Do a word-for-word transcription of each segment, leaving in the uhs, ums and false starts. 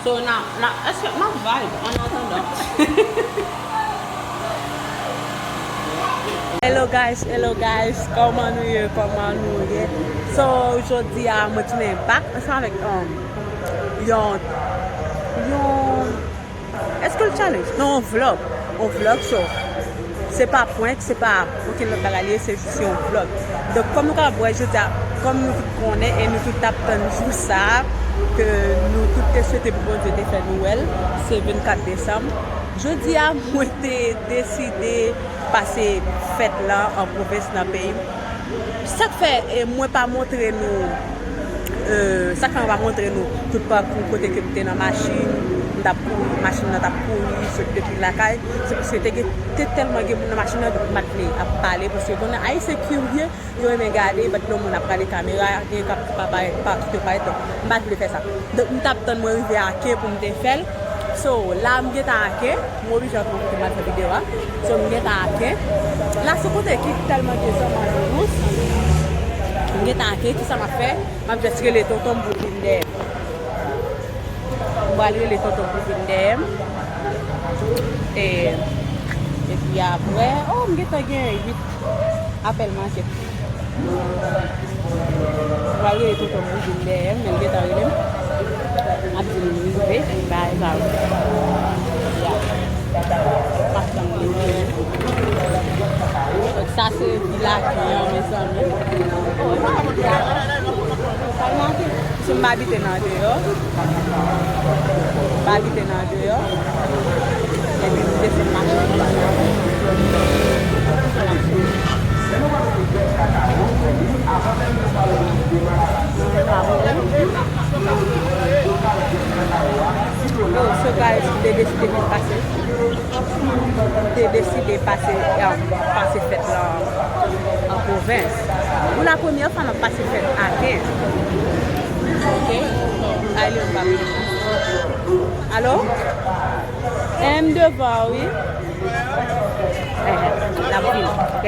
So, n a, n a, èske n ap vibe an atandan? Hello guys, hello guys, kòman nou ye, kòman nou ye? So, jodi a, mwen tounen back ansanm avèk, um, yon, yon, èske l challenge? Non, yon vlog, yon vlog show. Se pa prank, se pa okenn lòt bagay li ye, se jis yon vlog. Donk, kòm nou kapab wè jodi a, kòm nou tout konnen e nou tout t ap tann jou sa a, ke nou tout te swete pou Bondye te fè nou wè l, se vennkat desanm. Jodi a, mwen te deside pase fèt la an pwovens nan peyi m. Sa k fè, e, mwen pa montre nou, e, sa k fè mwen pa montre nou tout pakou kote ke m te nan machin, m t ap kouri, machin nan t ap kouri, sot depi lakay, se paske te gen, te tèlman gen moun nan machin nan, donk m pa t vle ap pale, paske konnen Ayisyen kirye, yo renmen gade, but non, moun ap gade kamera, gen k ap pa parèt, pa, tout yo parèt, donk m pa t vle fè sa. Donk, m t ap tann mwen rive a Ken pou m te fè l. So, la, m gentan a Ken, m oblije antre kote m al fè videyo a. So, m gentan a Ken. La, se kote ki tèlman gen zanmanjous. M gentan a Ken, kisa m ap fè? M ap just rele tonton m pou l vin dèyè m. M pral rele tonton m pou l vin dèyè m. E, epi apre, oh, m gentan gen uit apèl manke. Mwen rele tonton m pou vin dèyè m, men l gentan rele m. M ap di l m rive, bagay sa yo. Ya. M ap tann li. Donk, sa se vil Aken an, mezanmi. Oh, e pa nan vil Aken. Ou pa nan Aken? Si m abite nan deyò, m abite nan deyò, epi m desann machin. Oh, so guys, m te deside vin pase. M te deside pase, um, pase fèt la an pwovens. Pou la premyè fwa, m ap pase fèt Aken. Ok? Ale, m pa. Alo? M devan, wi. Ehe, l ap vini, ok?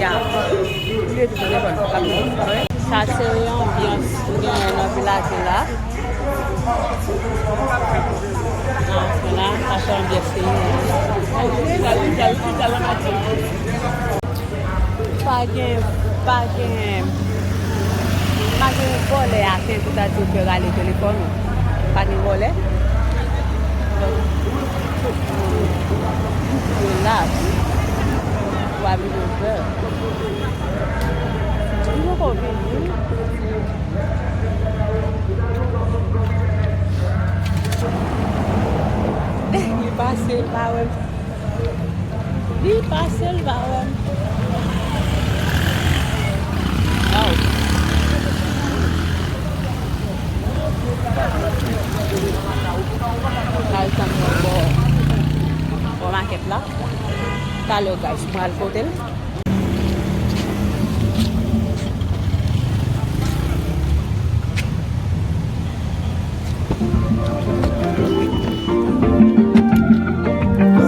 Ya. Li rete nan telefòn, l ap vini. Sa se anbyans nou genyen nan vil Aken la. Ah, la, sa se anbyans peyi nou. Pa gen, pa gen, pa gen vòlè Aken pou ta di w ke rale telefòn ou. Pa gen vòlè. Donk, tout moun relax. Ou pa vin ouvè. Li poko vini. Li pase, l pa wè m. Li pase, l pa wè m. Oh. L al tann mwen bò, bò makèt la. Talè, guys, mwen al kote l.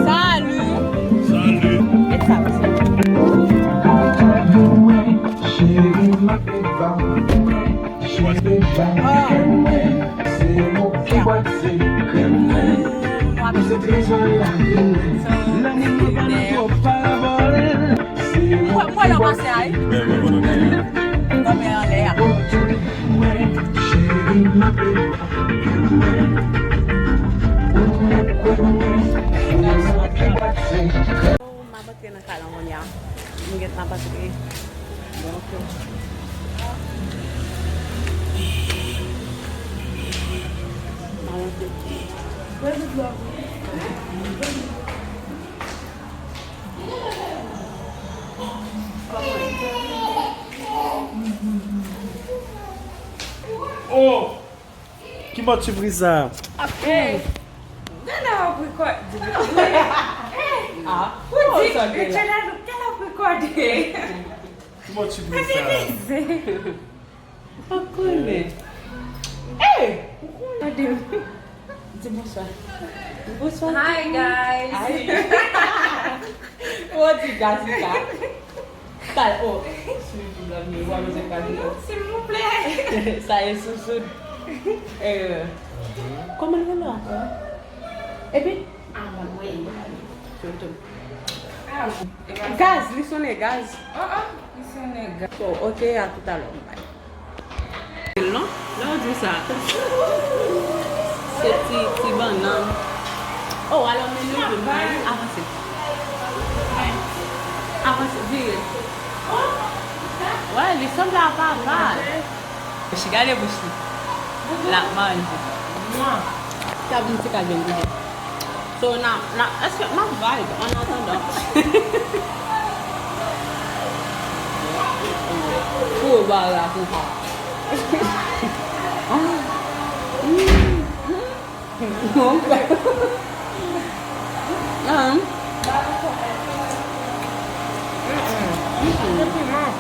Salut. Salut. Met sa, met sa. Oh. Yeah. So, mwen, mwen lè w pase a, wi. Mwen, mwen, mwen, mwen. Nan men anlè a. M ap antre nan kay lan kounye a. M gentan ap antre. Donk, m ap antre. Oh! Ki mòd sipriz sa a? Hey! Gade w ap rekòde. Ah, ou di, gade w ap rekòde. Ki mòd sipriz sa a? Ou pa konnen. Hey! Ou konnen. Di bonswa. Bonswa. Hi, guys. Hi. Ou di Jessica. Tal, oh, sou YouTube la, men ou pa bezwen ka di non. Silvouplè. Sa e sou sou. Eh, kòman l rele ankò? Epi? Gaz, li sonnen gaz. Oh, oh, li sonnen gaz. So, ok, a toutalè, bye. Non? Lè w di sa. Se ti, ti bannann. Oh, alò, men nou vin bay. Avanse. Avanse, vire. Wè, li sanble a papa. Bouch li, gade bouch li. L ap manje. Mwa. Sa vin ti ka vin goude. So, na, na, èske n ap vibe an atandan? Pou yo ba la konsa. Mon pè. Ah. Mm-mm. Mm-mm.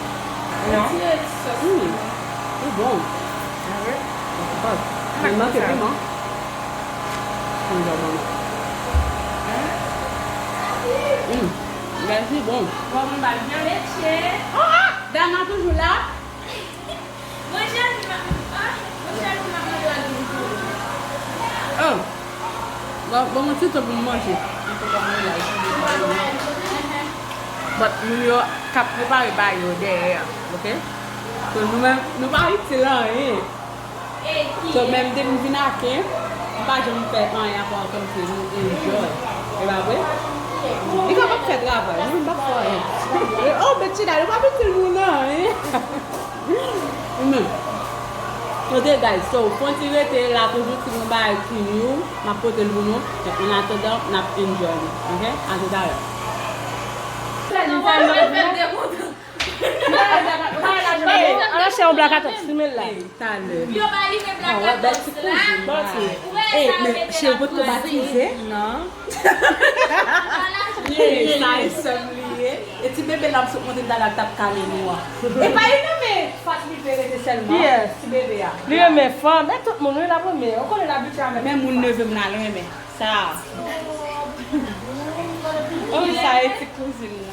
Non. Mm. Li bon. Ah wi? Li manke piman. Li bon. Mm. Guys, li bon. Bon, m ba l byen metye. Ah, ah! Dama toujou la. Mwen chèche m ap, ah, mwen chèche m ap mande w ak vin pou ou. Oh. Bon, bon, mwen ti tan pou m manje. Mwen te konn mwen la, isi de. But moun yo k ap prepare bagay yo dèyè a, ok? So, nou menm, nou pa itil anyen. So, menm depi m vin ake, m pa janm fè anyen apa kòmsi nou enjoy. E pa vre? Li kapab fè travay, nou menm n p ap fè anyen. Oh, Betchida, nou p ap itil moun anyen. Ou menm. Ok, guys, so, fon ti rete la toujou, si gon bagay ki new, m ap pote l pou nou. Men, an atandan, n ap enjoy li, ok? A toutalè. An chè yon blak atò, filme l la. Talè. Yo pa live blak atò la. Ou wè sa yo mete nan kouzin. Non. Ye, sa e sè m li ye. E ti bebe la m sot montre m talè a k t ap kale nou an. E pa li non, men fas li vle rete sèlman. Yes. Ti bebe a. Li renmen fanm. E tout moun, wi, l ap renmen. Ou konnen l abitye avèk fanm. Men moun neve m nan renmen. Sa. Oh, sa e ti kouzin mwen.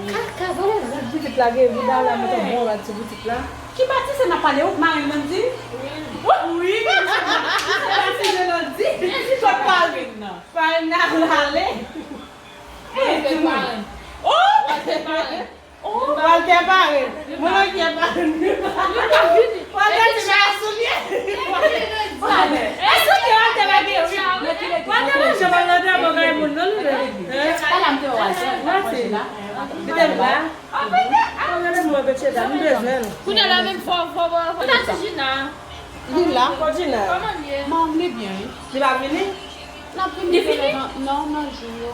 Kaka, vole la. Pitit la gen bouda la, mete bon la ti pitit la. Ki pati se n ap pale ou, marenn Landy? Wi. Wi, se pati de Landy. Kot marenn nan? Pral n al ale. Walter pare. Oh! Walter pare. Moun an ki pare. Walter te bay soulye. E soulye Walter pa gen, wi. Walter pa janm al nan travay moun non, li menm. Hein? Pale m te wè Walter. Mati. Li te la. Oh, gade nou, Betcheda, nou bezwen nou. Kounye a la menm fò, fò, fò, fò. Tati Gina. Li la. Kot Gina? Kòman l ye? Manm, li byen, wi. Li pa vini? L ap vini. Li vini? Non, nan jou yo.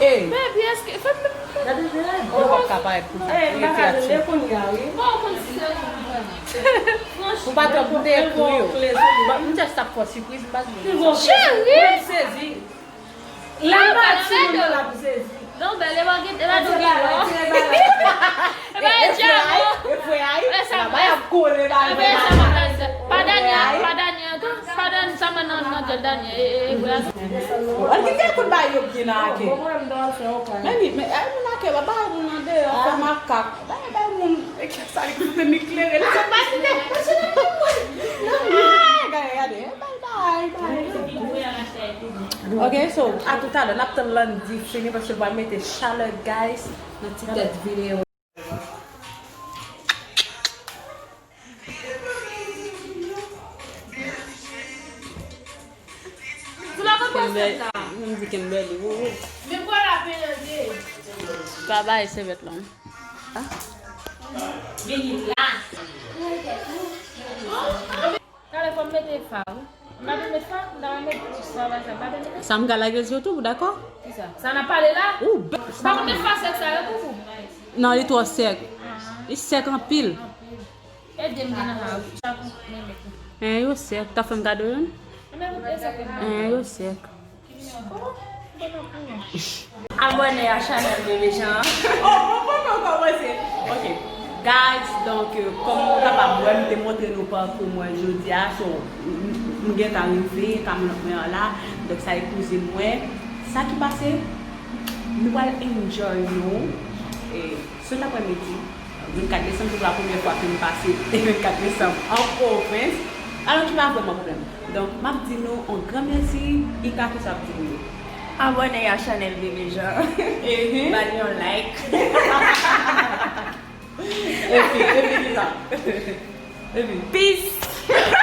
Ey. Baby, èske, fè m, fè m. Gade, gade. Ou p ap ka parèt konsa. Ey, m pa ka jwenn kounye a, wi. Bon, ou konn si se ou vrèman. Franchman. Ou pa t ap koute kou yo. Bon, m just ap fè w sipriz, m pa t vle. Cheri! Mwen sezi. Lè l pati, moun yo l ap sezi. Non, bèl, e pa gen, e pa gen. E pa e djamo. E frè a, e frè a, e sa bay ap kole ba nou. Pa Daniel, pa Daniel, pa Daniel, sa mwen nan, nan djòl Daniel, e, e, e, frè a. An ki te kout bay yo byen nan ake. Men, men, ay, moun ake, ba, bay moun an deyò, fè makak. Bay, bay moun, e ki sa li koute mi klere, li se pa kite. Gade, gade, gade. Bye, bye. Ok, so, a toutalè, n ap tann Landy fini paske l pral mete chalè, guys, nan ti tèt videyo. Kimberly, mwen di Kimberly, wi, wi. Pa bay sèvyèt la. Ah. Vini la. Talè fò m mete fa, wi. M pa vle met fa, m ta va met travay sa, m pa vle met. Sa m ka lage l sou YouTube, ou dakò? Kisa? Sa n ap pale la? Ou bèl. Pa konn met fa sèk sa yo pou ou? Non, li twò sèk. Ah. Li sèk anpil. Anpil. Ede m gen nan sa, wi. Sa pou mwen met. Hein, yo sèk. Ta fè m gade youn? Hein, yo sèk. Abòne a chanèl Bebe Jean an. Oh, bon, bon, bon, kòmanse. Ok. Guys, donk, euh, kòm nou kapab wè, m te montre nou pakou mwen jodi a. So, m, m, m gentan rive, kamyonèt mwen an la. Donk, sa e kouzin mwen. Sa ki pase, nou pral enjoy nou. E, sot aprèmidi, vennkat desanm, se pou la premyè fwa ke m pase vennkat desanm an pwovens. Alò ki pa vrèman pwoblèm. Donk, m ap di nou yon gran mèsi. Ika, kisa w ap di pou yo? Abòne a chanèl Bebe Jan. Ba l yon like. Epi, epi kisa? Epi. Peace.